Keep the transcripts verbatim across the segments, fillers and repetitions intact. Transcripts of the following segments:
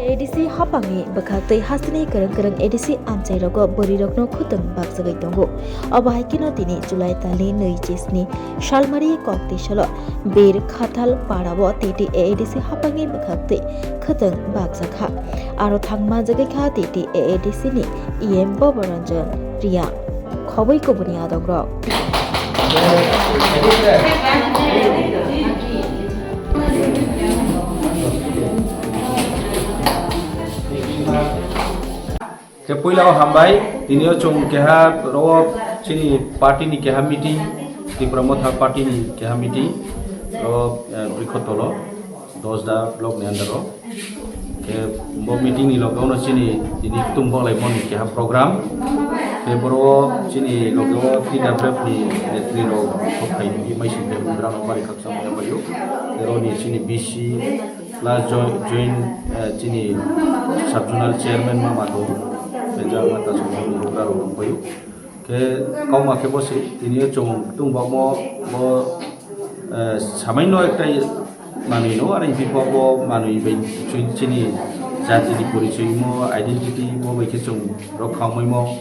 A D C hapangni bwkhaktwi hasteni kwrwng kwrwng A D C amchairogo bwrwirokno khutwng bakjagwi tongo. Obo hai kheno tini July talni nwi chisni salmari koktwi salo Bir Khathal parao T T A A D C hapangni bwkhaktwi khutwng bakjakha. Aro thangma jagwi kha T T A A D C ni E M Boboranjan Riya. Khobwi kubuni adongrok. Khe puila o hambai, tini o chwng keha ro chini party ni keha meeting, Tipra Motha party ni keha meeting, ro, eh, Brikhotolo, Dosda block ni under o. Khe bo meeting ni loge ono chini tini kutung boklai moni keha program. Khe boro chini loge o T W F ni netri rok sok phai ni mai sing khe Umrang o bari khaksa maya payo. Khe ro ni chini B C plus join, join, eh, chini sub zonal chairman ma mato. Khe jang ma ta sok ni program rok payo. Khe kauma khe bo se tini o chwng tung bakmo bo, eh, samaino ekta manwi no, aro hinkhe bo, bo manwi bai chwng chini jatini porichoi mo, identity mo bai khe chwng rok khangmai mo,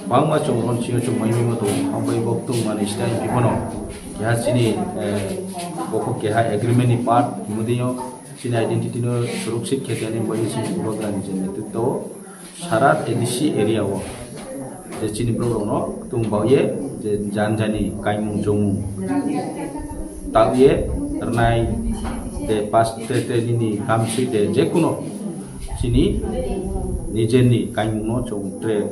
bangma chwng ron chwng chwng mai mo to, hambai bo tung manwi sita hinkhe bono keha chini, eh, bo kho keha agreement ni part himodinho chini identity no suruksik khe teni bai chini program ni je netritwo. Sara A D C area o je chini borok rokno tung baoye je jan jani kaimung chomung taoye rwnai de pas te te nini kamsui de jekuno chini nijerni kaimungno chong tre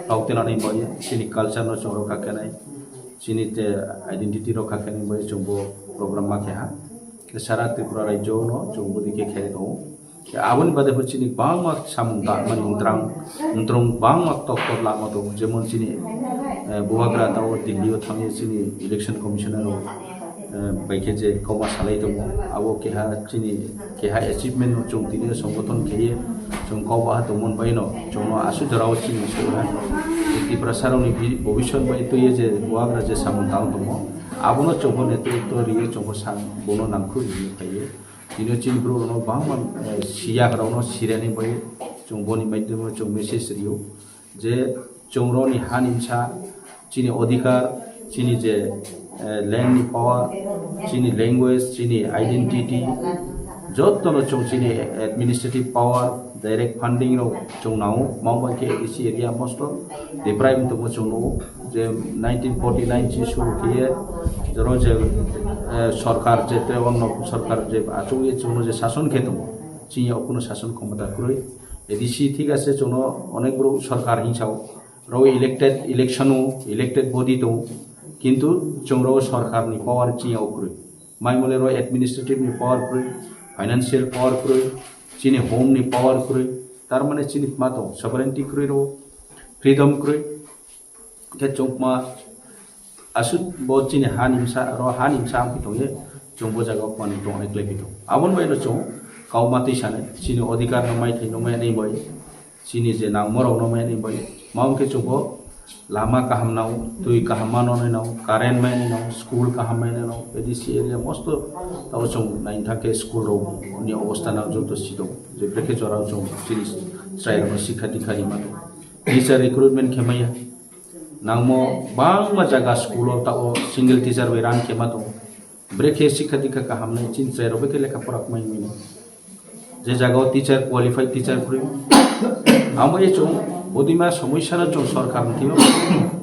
tau tenani baoye chini culture no chong rokha khenai chini te identity rokha khenai baoye chong bo program ma keha sara Tripura rajyo no chong bo dike khe tongo. Aboni bade bo chini bangma samung tangmani wngtrang, wngtrong bangma tok tok lama tongo, jemon chini, eh, Bubagra tao Delhi o thangwi chini election commissioner rok, eh, bai khe je kokma salai tongo, abo keha chini keha achievement no chwng tini o songgothon kheye chwng kok baha tongmani bai no chwngno aswk jorao chini songha Tiprasa rokni bi-, bobiswt bai twiye je Bubagra je samung tang tongo, abono chwngbo netritwo rwiwi chwngbo sa bono nangkuk rwwi phaiwi. Tini chini borok rokno bangma, eh, siyak rokno sirani bai chwng boni maidhyamo chwng message rio je chwng rokni hani bwsa chini odhikar chini je, eh, land ni power chini language chini identity jotono chwng chini administrative power direct funding rok chwng nango mangbai khe A D C area mosto deprive wng tongmo chwng nugo. Je nineteen forty nine chi suru khe je ro je, eh, sorkar je te onno sorkar je achuk ye chwngno je sason khe tongo, chini o kuno sason khomota kwrwi. A D C thik ase chwngno onek borok sorkar hinsao, ro elected election o elected body tongo, kintu chwng ro sorkar ni power chini o kwrwi. Mai mole ro administrative ni power kwrwi, financial power kwrwi, chini home ni power kwrwi, tar mane chini ma tongo sovereignty kwrwi ro, freedom kwrwi. Khe chwngma aswk bo chini hani bwsa, ro hani bwsa wngwi tongye, chwng bo jaga o manwi tong, eklai khe tong. Aboni bai no chwng kau matwi sanai, chini odhikar no maithai no maya nai bai, chini je nangma rok no maya nai bai, ma wngkhe chwng bo lama kaham nang, twi kaham ma no nai nang, current maya nai nang, school kaham maya nai nang, A D C area mosto tabo chwng naithak khe school rok ni obostha no joto si tong, je brekhe jora o chwng chini chwrai rok no sikha dikha rima tong. Teacher recruitment khe maya. Nangmo bangma jaga school o tao single teacher bai run khe ma tongo. Brekhe sikha dikha kaham nai chini chwrai rok brekhe lekha pora mai mino. Je jaga o teacher, qualified teacher kwrwi. Amo ye chwng bodima somosya no chwng sorkar ni thwiyo,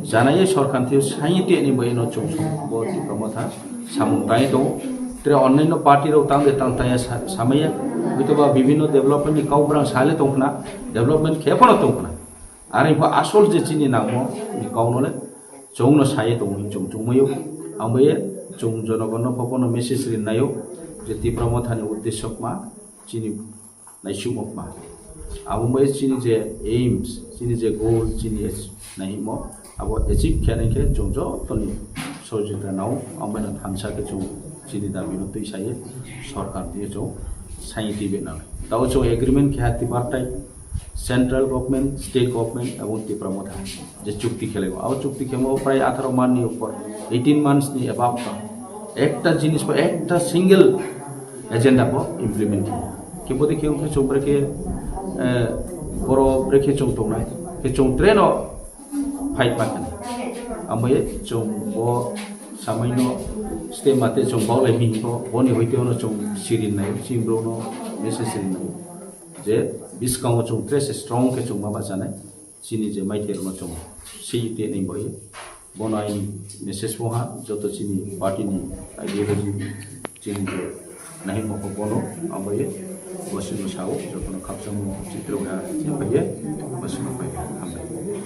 jana ye sorkar ni thwiyo saini tei ni bai no chwng bo Tipra Motha samung tangwi tongo. Tere onnaino party rok tang de tang tang ya sa-, samaya. Hoito ba bibhinno development ni kau brang sale tong khna, development khe phano tong khna. Are bo asol je chini nangmo ni kau no le chwng no saye tong chwng chwng mayo. Ang bai chwng jonogon no phono message rin nayo je Tipra Motha ni uddesho ma chini naisuk ma. Abo bai chini je aims, chini je goal, chini nai mo abo achieve khe nai khe chwng joto ni sojita nao ang bai no thansa khe chwng chini dabi no twi saye sorkar diye chwng saye twi be nang. Tao chwng agreement khe ha Tipra tai Central Government, State Government, ebong Tipra Motha je chukti khelaibo. Abo chukti khemo prai atharo man ni upor, eighteen months ni above tong. Ekta jinis bo, ekta single agenda bo implement khe. Khe bode khe wngkhe chwng brekhe, eh, boro brekhe chwng tongnai. Khe chwng train o fight ma khe. Ambai chwng bo samaino step mate chwng baulai mi hinko boni hoite ono chwng sirin nai, chini bro no message sirin nai. Je biskango chwng trace strong khe chwng ma bachanai. Chini je maithai rokno chwng sei te nai bai. Bono aini message bo ha, joto chini party ni ideology, chini je nahimoko bono, ambai bosino sao, jotono khakchangmo chitro ha, ambai bosino pai, hambai.